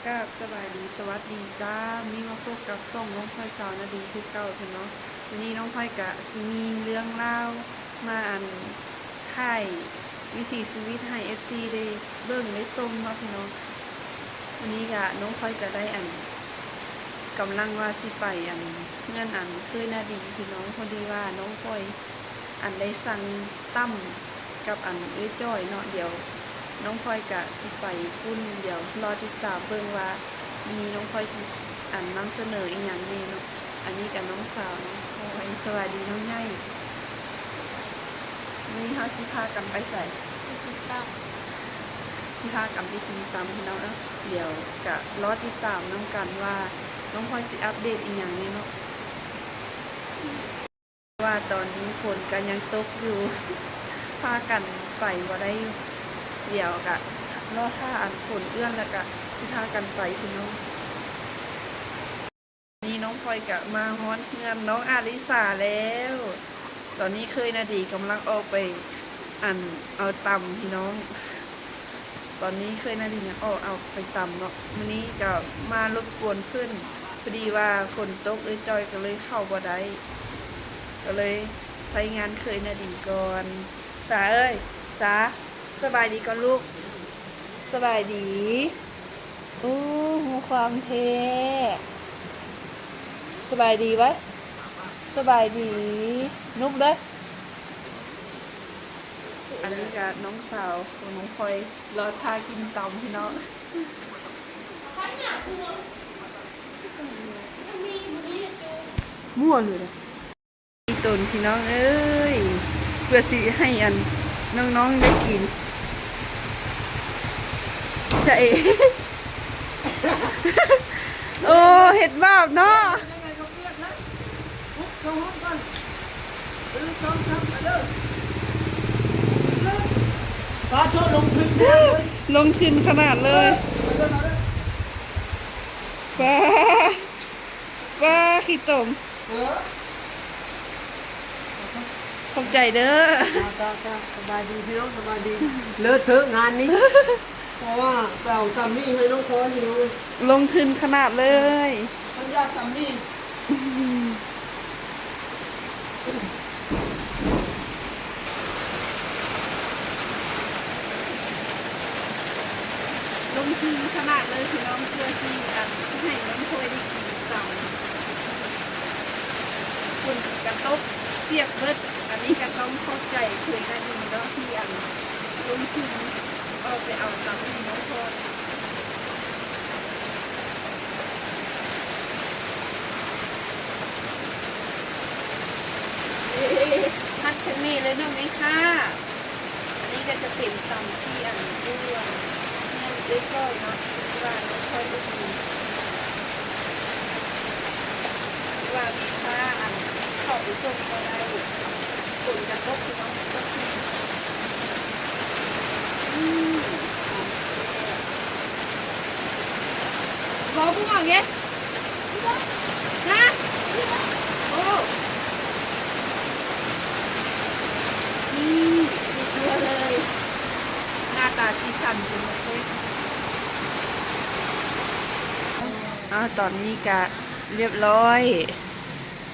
ກາບສະບາຍດີ ສະຫວັດດີຈ້າ ມື້ນີ້ມາພົບກັບຊ່ອງນ້ອງພອຍ ສາວນາດີ ຄືເກົ່າເນາະ. ມື້ນີ້ນ້ອງພອຍກະຊິມີເລື່ອງລາວມາ ອັນ ຖ່າຍວິຖີຊີວິດໃຫ້ເອັຟຊີໄດ້ເບິ່ງໄດ້ຊົມເນາະພີ່ນ້ອງ. ມື້ນີ້ກະນ້ອງພອຍກະໄດ້ ອັນ ກຳລັງວ່າຊິໄປ ອັນ ເຮືອນ ອັນ ເຄີຍນາດີພີ່ນ້ອງ. ພໍດີວ່ານ້ອງພອຍ ອັນ ໄດ້ສັ່ງຕຳກັບ ອັນ ເອື້ອຍຈ້ອຍເນາະ. ດຽວນ້ອງພອຍກະຊິໄປພຸ້ນ ດຽວລໍຕິດຕາມເບິ່ງວ່າມື້ນີ້ນ້ອງພອຍຊິ ອັນ ນຳສະເໜີອີ່ຫຍັງແດ່ເນາະ. ອັນນີ້ກະນ້ອງສາວນ້ອງພອຍ. ສະບາຍດີນ້ອງໃຫຍ່. ມື້ນີ້ເຮົາຊິພາກັນໄປໃສ? ໄປກິນຕຳ ຊິພາກັນໄປກິນຕຳພີ່ນ້ອງເອີຍ. ດຽວກະລໍຕິດຕາມນຳກັນວ່ານ້ອງພອຍຊິອັບເດດອີ່ຫຍັງແດ່ເນາະ. ວ່າຕອນນີ້ຝົນກະຍັງຕົກຢູ່ ພາກັນໄປບໍ່ໄດ້ຢູ່. ດຽວກະລໍຖ້າ ອັນ ຝົນເອື້ອນແລ້ວກະຊິພາກັນໄປພີ່ນ້ອງ. ນີ້ນ້ອງພອຍກະມາຮອດເຮືອນນ້ອງອາລິສາແລ້ວ. ຕອນນີ້ເຄີຍນາດີກຳລັງອອກໄປ ອັນ ເອົາຕຳພີ່ນ້ອງ. ຕອນນີ້ເຄີຍນາດີຍັງອອກເອົາໄປຕຳເນາະ. ມື້ນີ້ກະມາລົບກວນເພິ່ນ ພໍດີວ່າຝົນຕົກ ເອື້ອຍຈ້ອຍກະເລີຍເຂົ້າບໍ່ໄດ້ ກະເລີຍໃຊ້ງານເຄີຍນາດີກ່ອນ. ສາເອີຍ ສາ ສະບາຍດີກ່ອນລູກ. ສະບາຍດີ. ໂອ້ ຮູ້ຄວາມແທ້. ສະບາຍດີໄວ. ສະບາຍດີ. ນຸບເດີ. ອັນນີ້ກະນ້ອງສາວຂອງນ້ອງພອຍ ລໍຖ້າກິນຕຳພີ່ນ້ອງ. ມົວເລີຍ. ອີ່ຕົນພີ່ນ້ອງເອີຍ ເພື່ອຊິໃຫ້ ອັນ ນ້ອງໆໄດ້ກິນ. ຈະເອ ໂອ້ ເຮັດບາບເນາະ. ປາໂທ ລົງທຶນຂະໜາດເລີຍ ລົງທຶນຂະໜາດເລີຍ. ປາ ປາ ຂີ້ຕົມ. ເອີ ຂອບໃຈເດີ. ຈ້າ ຈ້າ ສະບາຍດີພີ່ນ້ອງ ສະບາຍດີ. ເລີດເທີະງານນີ້ ເພາະວ່າໄປເອົາຕຳໝີ່ໃຫ້ນ້ອງພອຍພີ່ນ້ອງ. ລົງທຶນຂະໜາດເລີຍ ເພິ່ນຢາກຕຳໝີ່. ລົງທຶນຂະໜາດເລີຍພີ່ນ້ອງ ເພື່ອທີ່ ອັນ ໃຫ້ນ້ອງພອຍໄດ້ກິນຕຳ. ຝົນກະຕົກປຽກເບິດ. ອັນນີ້ກະຕ້ອງຂອບໃຈເຄີຍນາດີເນາະ ທີ່ ອັນ ລົງທຶນອອກໄປເອົາຕຳໃຫ້ນ້ອງພອຍ. ເອີ ມັດທາງນີ້ເລີຍນ້ອງເມຄາ. ອັນນີ້ກະຈະເປັນຕຳທີ່ ອັນ ຢູ່ ອັນ ເຮືອນເອື້ອຍຈ້ອຍເນາະ ທີ່ວ່ານ້ອງພອຍອຸດໜູນ ທີ່ວ່າເມຄາ ອັນ ເຂົ້າໄປສົ່ງບໍ່ໄດ້ ຝົນກະຕົກເນາະ. ອືມ ຕຳແຊບ. ບໍ່ຮູ້ຫຍັງເດ້. ຮະ? ໂອ້ ອືມ ສຸດຍອດເລີຍ. ໜ້າຕາສີສັນເປັນຈັ່ງຊີ້. ອາ ຕອນນີ້ກະລຽບລ້ອຍ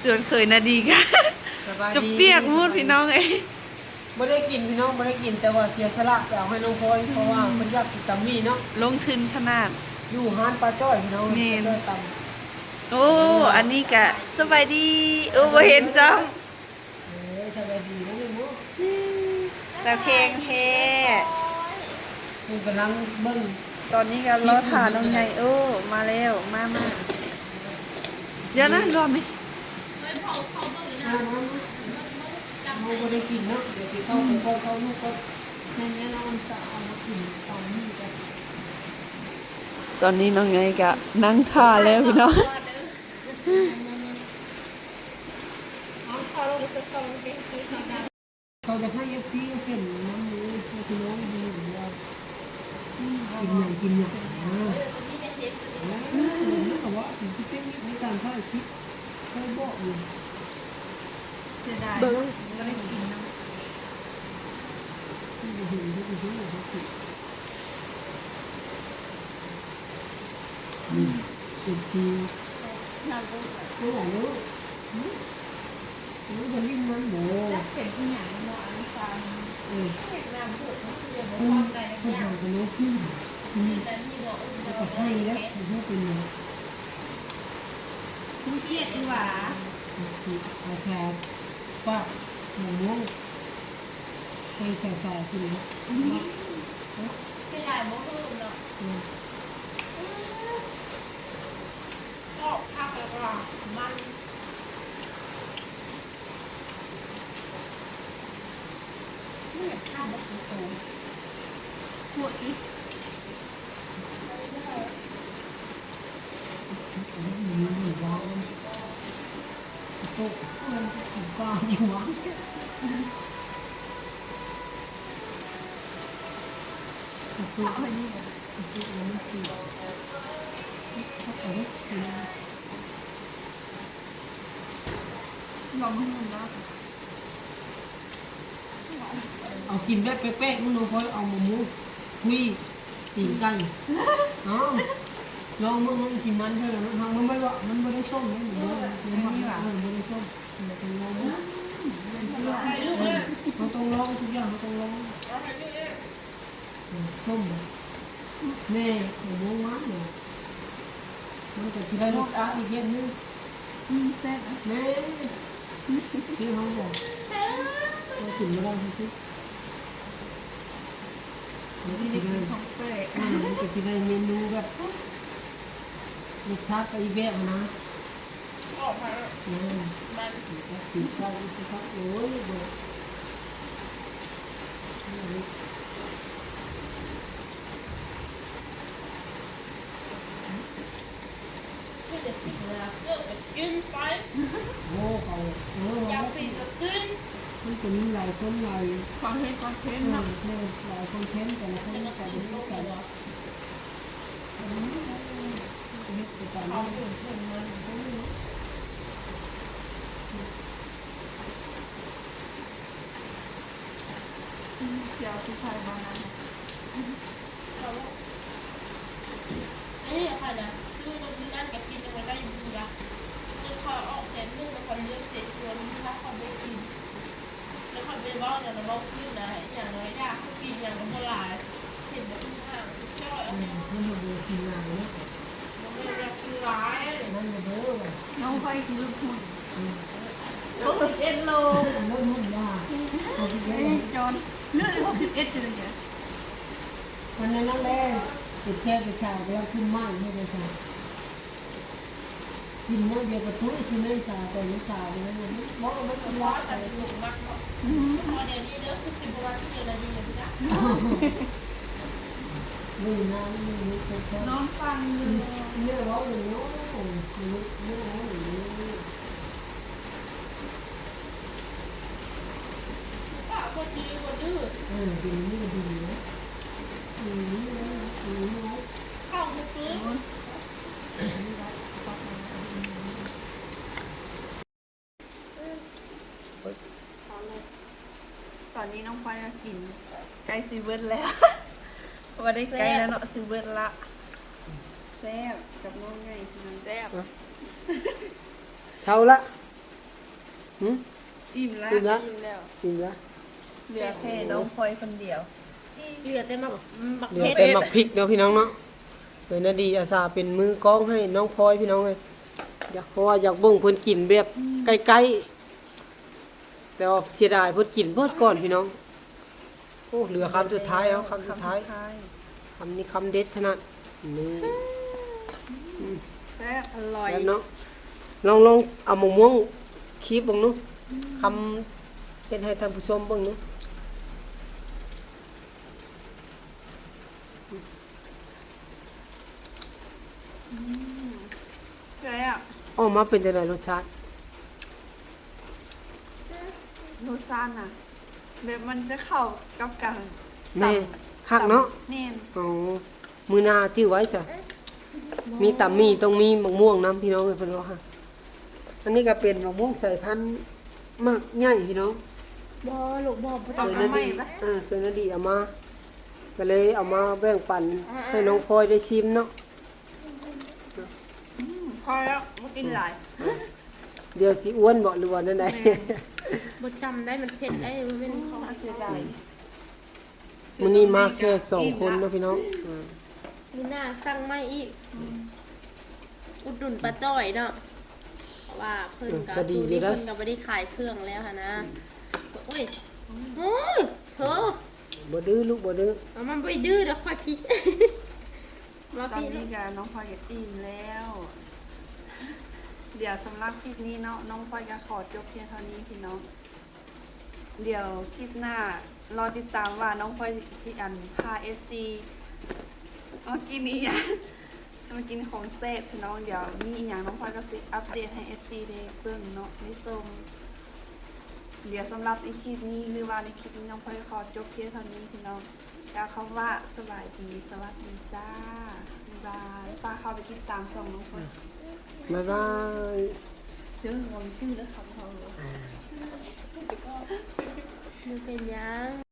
ສ່ວນເຂີຍນາດີກະ ສະບາຍດີ ຈະປຽກໝົດພີ່ນ້ອງເອີຍ. ບໍ່ໄດ້ກິນພີ່ນ້ອງ ບໍ່ໄດ້ກິນ ແຕ່ວ່າເສຍສະຫຼະໄປເອົາໃຫ້ນ້ອງພອຍ ເພາະວ່າເພິ່ນຢາກກິນຕຳໝີ່ເນາະ. ລົງທຶນຂະໜາດ ຢູ່ຮ້ານປ້າຈ້ອຍພີ່ນ້ອງ. ແມ່ນ ປ້າຈ້ອຍຕຳ. ໂອ້ ອັນນີ້ກະສະບາຍດີ. ໂອ້ ບໍ່ເຫັນຊ້ຳ. ເອີ ສະບາຍດີເດີລູກ. ຕາແພງແທ້. ເພິ່ນກຳລັງເບິ່ງ ຕອນນີ້ກະລໍຖ້ານ້ອງໃຫຍ່. ໂອ້ ມາແລ້ວ ມາ ມາ. ດຽວນະ ລວມໄໝ? ເຮົາບໍ່ໄດ້ກິນເນາະ ດຽວຊິເຂົ້າໄປປ້ອນເຂົ້າລູກກ່ອນ. ແມ່ນແລ້ວ ເອົາສາເອົາມາກິນຕອນນີ້ກ່ອນ. ຕອນນີ້ນ້ອງໃຫຍ່ກະນັ່ງຖ້າແລ້ວພີ່ນ້ອງ. ເຂົາຢາກໃຫ້ເອັຟຊີເຫັນນຳເລີຍ ພວກພີ່ນ້ອງເຫັນວ່າກິນຫຍັງກິນຫຍັງນະ. ເອີ ເຂົາວ່າເປັນເຕັກນິກໃນການຖ່າຍຄລິບ ເຂົາບອກຢູ່. ເສຍດາຍເນາະ ບໍ່ໄດ້ກິນເນາະ. ບໍ່ເຫັນ ບໍ່ເຫັນ ບໍ່ເຫັນ. ເອັບຊີ ເອົາຫຍັງລູກ? ຫື? ລູກໄປຫຼິ້ນນ້ຳບໍ? ຈັກເປັນອີ່ຫຍັງເນາະ ອັນຊານ ເອີ ເພິ່ນ ເພິ່ນຫາກະມາກິນ ກິນແລ້ວມີບໍ່? ເອີ ເອົາໄປໃຫ້ແລ້ວ ບໍ່ຮູ້ເປັນຫຍັງ ຄຽດຢູ່ຫວາ? ເອົາຊາປາກ ໝາກມ່ວງ ໃຫ້ສາວໆກິນເນາະ ອືມ ເສຍດາຍບໍ່ເພີ່ມເນາະ ອືມ ອືມ ກອບຄັກແລ້ວກໍມັນ ນີ້ຂ້າວບໍ່ກິນໂຕ ໂພດຊິ ລອງເບິ່ງນະ. ເອົາກິນແບບແປກໆ ນ້ອງພອຍ ເອົາໝາກມ່ວງ ຄຸຍ ຕີນໄກ່ ເອົາ ລອງເບິ່ງ ມັນຊິມັນເທົ່າໃດ ມັນບໍ່ ມັນບໍ່ໄດ້ສົ້ມເດ້ ເອີ ມັນບໍ່ໄດ້ສົ້ມ ເຮົາຕ້ອງລອງເບິ່ງ ເຮົາຕ້ອງລອງທຸກຢ່າງ ເຮົາຕ້ອງລອງ. ເອີ ສົ້ມບໍ່? ແມ່ ໝາກມ່ວງຫວານເນາະ ມັນກະຊິໄດ້ລົດຊາດອີກແບບໜຶ່ງ. ອືມ ແຊບນະ ແມ່ ຄືເຮົາບອກ ເຮົາກິນບໍ່ໄດ້ຊື່ໆ ມັນກະຊິໄດ້ ຂອງແປກ ເອີ ມັນກະຊິໄດ້ເມນູແບບ ລົດຊາດໄປອີກແບບຫັ້ນນະ. ອອກມາ ອືມ ມັນ ກິນເຂົ້າອີກສັກພັກ ໂອ້ຍ ບໍ່ ຄືຈະກິນເວລາເກີດກໍກິນໄປ ໂອ້ ເຂົາ ເອີ ຢາກກິນກໍກິນ ມັນກໍມີຫຼາຍຄົນຫຼາຍ ຄອນເທັນ ຄອນເທັນເນາະ ເອີ ຫຼາຍຄອນເທັນ ແຕ່ລະຄົນກໍບໍ່ຄືກັນ. ອືມ ດຽວຊິຖ່າຍບ່ອນນັ້ນ ອັນນີ້ຂ້ອຍນະ ຊື້ນຳຢູ່ນັ້ນກໍກິນນຳບໍ່ໄດ້ຢູ່ລະ ເພິ່ນຂໍອອກແສນໜຶ່ງ ແລ້ວຂ້ອຍເລືອກເສຍສ່ວນ ມີລະຂ້ອຍບໍ່ກິນ. ແລ້ວຂ້ອຍໄປເວົ້າຫຍັງນະ ເວົ້າຄືນນະ ອີຫຍັງນະ ຢາກກິນຫຍັງກໍບໍ່ຫຼາຍ ເຫັນແຕ່ເພິ່ນຫ້າມ ເຈົ້າ ອືມ ເພິ່ນບໍ່ກິນຫຼາຍເນາະ ບໍ່ແມ່ນວ່າກິນຫຼາຍ ນັ້ນເດີ ນ້ອງໄຟຊິຫຼຸດຫຸ່ນ ອືມ ຫົກສິບເອັດໂລ ຫຼຸດຫຸ່ນວ່າ ຫົກສິບເອັດ ເອີຍ ຈອນ ເລືອດຫົກສິບເອັດຢູ່ເດ ອັນນັ້ນແຫຼະ ເປັນແຊບເປັນຊາວ ກຳລັງຂຶ້ນມາໃຫ້ໄດ້ຊະ. ກິນມື້ດຽວກະຕຸ້ຍ ກິນໃນສາວ ຕອນເຊົ້າ ເນາະ ບໍ່ ມັນບໍ່ ແຕ່ລູກມັກເນາະ ອືມ ພໍດຽວນີ້ເດີ ຄືຊິບໍ່ວ່າເທື່ອລະດີຢູ່ຈ້ະ ມື້ນານມື້ນີ້ ນອນຟັງຢູ່ ແມ່ເວົ້າຢູ່ເນາະ ແມ່ເວົ້າຢູ່ເນາະ ປາກບໍ່ດີບໍ່ດື້ ເອີ ດີນີ້ກໍດີເນາະ ອືມ ເຂົ້າຄື ຕອນນີ້ນ້ອງພອຍກໍກິນໃກ້ຊິເບິດແລ້ວ ບໍ່ໄດ້ໃກ້ແລ້ວເນາະ ຊິເບິດລະ ແຊບ ກັບນ້ອງໃຫຍ່ ແຊບ ເຊົາລະ. ຫືມ ອີ່ມລະ ອີ່ມລະ ອີ່ມແລ້ວ ອີ່ມລະ ເຫຼືອແຕ່ນ້ອງພອຍຄົນດຽວ ເຫຼືອແຕ່ໝາກ ໝາກ ເຫຼືອແຕ່ໝາກພິກເນາະ ພີ່ນ້ອງເນາະ. ເອີ ນາດີອາສາເປັນມືກ້ອງໃຫ້ນ້ອງພອຍ ພີ່ນ້ອງເອີຍ ຢາກ ເພາະວ່າຢາກເບິ່ງເພິ່ນກິນແບບໃກ້ໆ ແຕ່ວ່າເສຍດາຍເພິ່ນກິນເບິດກ່ອນ ພີ່ນ້ອງ. ໂອ້ ເຫຼືອຄຳສຸດທ້າຍ ເອົາຄຳສຸດທ້າຍ ຄຳນີ້ຄຳເດັດຂະໜາດນີ້ ແຊບ ອະລ່ອຍ ແຊບເນາະ. ລອງ ລອງເອົາໝາກມ່ວງຄີບເບິ່ງດູ ຄຳເຮັດໃຫ້ທ່ານຜູ້ຊົມເບິ່ງດູ. ອືມ ແຊບ ອອກມາເປັນຈັ່ງໃດລົດຊາດ? ລົດຊາດນະ ແບບມັນຈະເຂົ້າກັບການ ແມ່ນ ຕຳ ຄັກເນາະ ຕຳ ແມ່ນ ອໍ ມື້ໜ້າຈື່ໄວ້ຊະ ມີຕຳໝີ່ຕ້ອງມີໝາກມ່ວງນຳ ພີ່ນ້ອງເອີຍ ເພິ່ນວ່າ. ອັນນີ້ກໍເປັນໝາກມ່ວງສາຍພັນໝາກໃຫຍ່ ພີ່ນ້ອງ ບໍ່ລູກ ບໍ່ ບໍ່ຕ້ອງເອົາໃໝ່ ເອີ ເຄີຍນາດີເອົາມາ ກໍເລີຍເອົາມາແບ່ງປັນໃຫ້ນ້ອງພອຍໄດ້ຊິມເນາະ. ພໍແລ້ວ ບໍ່ກິນຫຼາຍ. ດຽວຊິອ້ວນບໍ່ ຫຼືວ່າແນວໃດ? ບໍ່ຈຳໄດ້ ມັນເຜັດໄດ້ ບໍ່ແມ່ນຂອງ ເສຍດາຍ. ມື້ນີ້ມາແຄ່ສອງຄົນເນາະພີ່ນ້ອງ. ອືມ ມື້ໜ້າສັ່ງໃໝ່ອີກ. ອຸດໜູນປ້າຈ້ອຍເນາະ ເພາະວ່າເພິ່ນກໍ ເອີ ກໍດີຢູ່ເດ້ ເພິ່ນກໍບໍ່ໄດ້ຂາຍເຄື່ອງແລ້ວຫັ້ນນະ. ໂອ້ຍ ໂອ້ຍ ເທີ ບໍ່ດື້ລູກ ບໍ່ດື້. ເອົາ ມັນບໍ່ດື້ດອກ ຂ້ອຍຜິດ. ມາ ຕອນນີ້ກໍ ນ້ອງພອຍກໍອີ່ມແລ້ວ. ດຽວສຳລັບຄລິບນີ້ເນາະ ນ້ອງພອຍກໍຂໍຈົບພຽງເທົ່ານີ້ພີ່ນ້ອງ. ດຽວຄລິບໜ້າລໍຕິດຕາມວ່ານ້ອງພອຍຊິອັນພາເອັຟຊີມາກິນອີ່ຫຍັງ ມາກິນຂອງແຊບພີ່ນ້ອງ. ດຽວມີອີ່ຫຍັງນ້ອງພອຍກໍຊິອັບເດດໃຫ້ເອັຟຊີໄດ້ເບິ່ງເນາະ ໄດ້ຊົມ. ດຽວສຳລັບໃນຄລິບນີ້ ຫຼືວ່າໃນຄລິບນີ້ນ້ອງພອຍຂໍຈົບພຽງເທົ່ານີ້ພີ່ນ້ອງ. ກ່າວຄຳວ່າສະບາຍດີ ສະຫວັດດີຈ້າ ບາຍບາຍ. ຝາກເຂົ້າໄປຕິດຕາມຊ່ອງນ້ອງພອຍ. ບາຍບາຍ. ເດີ ເຮົາຈື່ແລ້ວຄຳເຮົາ ບໍ່ເປັນຫຍັງ.